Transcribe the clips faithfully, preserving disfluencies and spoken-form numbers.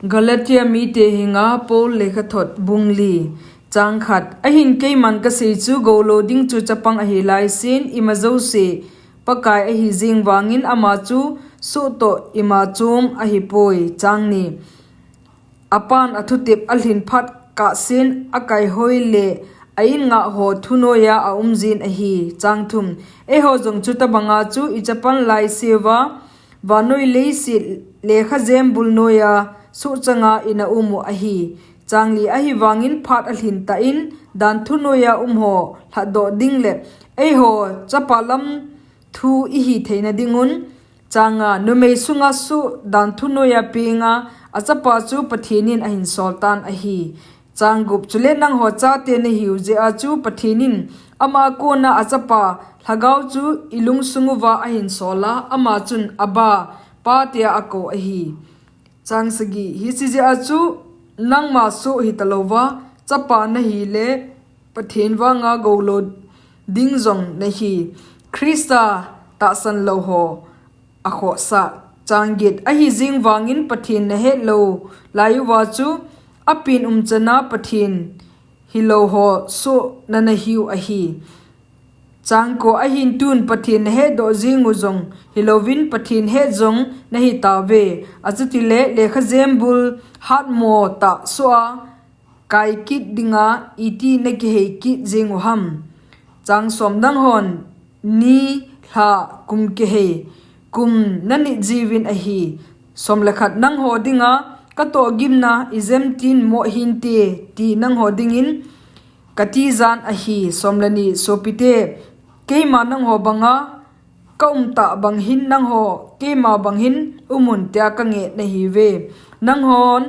Galatia mite henga Paul lekhathot bung li. Chang khat. Ahin keiman kasei chu goulo ding chu chapang ahi laisin ima jouse Pakai ahi jing vangin ama chu soh toh ima chom ahipoi. Chang ni. Apan athutep alhin phat kahsen akaihoi le a-in ngah ho thunoiya aumjin ahi. Chang thum. Eiho jong chutabanga chu ichapan laiseuva vannoi leiset lekhajem bul noiya sohchanga ina um u ahi. Chang li. Ahivangin phat alhin tah in danthu noiya umho lhatdoh ding le eiho chapa lam thu ihi theina dingun. Chang nga. Numei sunga soh danthu noiya penga achapa chu Pathen in ahin sol tan ahi. Chang gup. Chule nangho chate nahiu jeh a chu Pathen in ama kona achapa lhagao chu ilung sunguva ahin sola, ama chun Abba, Pa tia akou ahi. Chang sagi. Hiche jeh a chu nangma soh hitalouva chapa nahile Pathen vanga goulo ding jong nahi. Christa tahsan lou ho akhohsah. Chang get. Ahi jing vangin Pathen nahet lou laiuva chu apen umchana Pathen hilou ho soh nanahiu ahi. Chang ko. Ahin tun Pathen nahetdoh jing u jong hilouvin Pathen het jong nahitauve. Achutile lekhajem bul hatmo tah soh a kai kit dinga iti nakihei kit jing u ham? Chang som. Nanghon ni, lha, kum kihei kum nanit jiuvin ahi. Som le khat. Nangho dinga katohgimna ijemtin mo hinte ti nangho dingin katijan ahi. Som le ni. Sopite, keima nangho banga kaum tah bang hin nangho keima bang hin umun tia kangeh nahiuve. Nanghon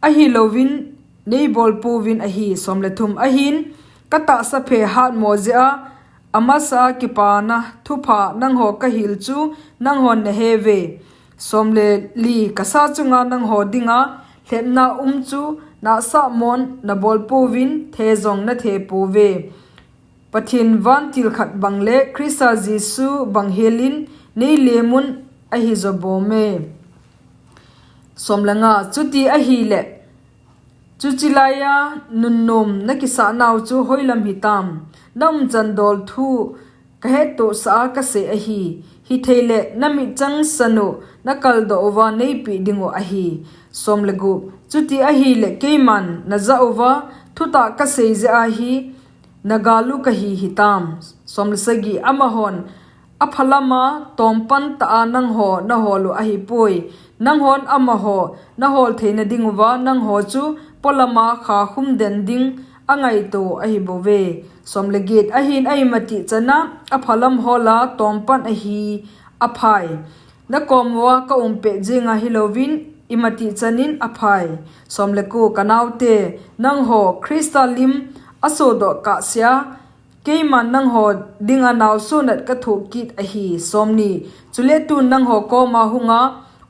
ahilouvin neibolpouvin ahi. Som le thum. Ahin katahsa phe hatmo jeh a amasa kipana thupha nangho kahil chu nanghon naheuve. Som le li. Kasa chunga nangho dinga lhepna um chu nahsahmon nabolpouvin the jong nathe pouve. Pathen vantil khat bang le Christa Jesu bang helin neilemun ahi jobome. Som le nga. Chuti ahile chuche laiya nunnom nakisah nau chu hoilam hitam? Naumchan dol thu kahettohsah a kasei ahi. Hitheile namitchang sanu nakaldoh uva neipeh dingu ahi. Som le gup. Chuti ahile keiman najah uva thutah kasei jeh a hi nagalu kahi hitam? Som le sagi. Amahon aphalama tompan tah a nangho nahol u ahipoi. Nanghon amaho nahol theina dinguva nangho chu polama khakhum den ding angaito ahibouve. Som le get. Ahin a-imatihchana aphalam hola tompan ahi aphai. Nakomuva kaum pet jenga hilouvin imatihchanin aphai. Som le ko. Kanaote, nangho Christa lim asodoh kahsea keiman nangho dinga naosohnat kathoh kit ahi. Som ni. Chule tun nangho koma hunga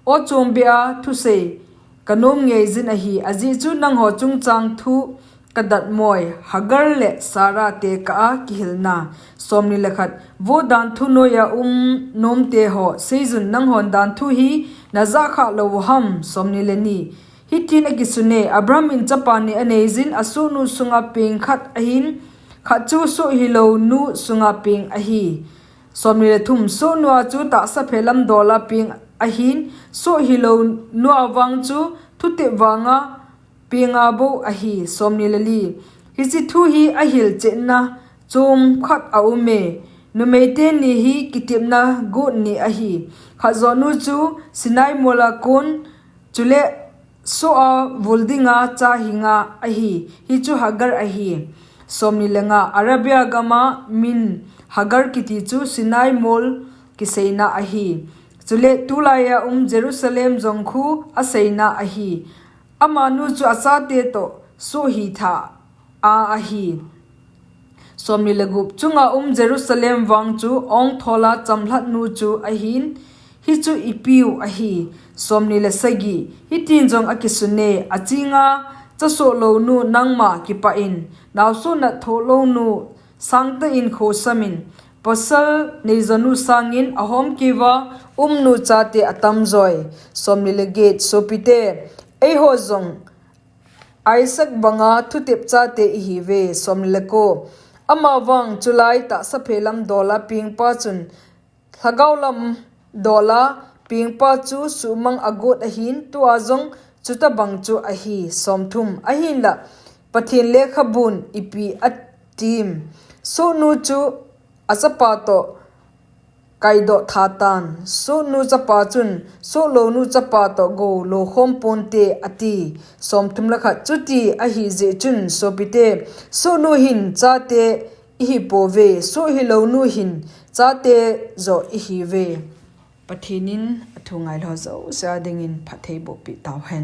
ochombe a thusei kanom ngeijin ahi. Ajeh chu nangho chungchang thu kadatmoi Hagar le Sarah tekah a kihilna. Som ni le khat. Vo danthu noiya um nomteho, seijun nanghon danthu hi najah khah lou u ham? Som ni le ni. Hitin akisune, Abraham in chapa ni aneijin asohnu sunga peng khat ahin, khat chu soh hilounu sunga peng ahi. Som ni le thum. Sohnua chu tahsa phe lamdola peng ahin, soh hilounua vang chu thutep vanga penga bou ahi. Som ni le li. Hiche thu hi ahilchetna chomkhat aume. Numei teni hi kitepna got ni ahi. Khat jonu chu Sinai mola kon, chule soh a vul dinga cha hinga ahi. Hichu Hagar ahi. Som ni le nga. Arabia gama min Hagar kiti chu Sinai mol kiseina ahi. Chule tulaiya um Jerusalem jong khu aseina ahi. Amanu chu achate toh soh hitha a ahi. Som ni le gup. Chunga um Jerusalem vang chu ongthola chamlhatnu chu ahin, hichu ipiu ahi. Som ni le sagi. Hitin jong akisune, achinga chasoh lounu nangma kipah in, naosohnat thoh lounu sangtah in khosamin, pasal neijonu sangin ahomkeuva umnu chate atamjoi. Som ni le get. Sopite, Eiho jong Isaac banga thutep chate ihiuve. Somleko. Amavang chulai tahsa phelam dola pengpa chun lhagao lam dola pengpa chu suhmang agot ahin, tua jong chutobang chu ahi. Somthum. Ahinla Pathen lekhabun ipi atim, sohnu chu achapa toh kaidoh tha tan, sohnu chapa chun sohlounu chapa toh gou lokhom ponte, ati. Somthum le khat. Chuti ahijeh chun sopite, sohnu hin chate ihipouve, soh hilounu hin chate joh ihiuve. Pathen in athu ngailou jouse a dingin phatthei boh peh tauhen.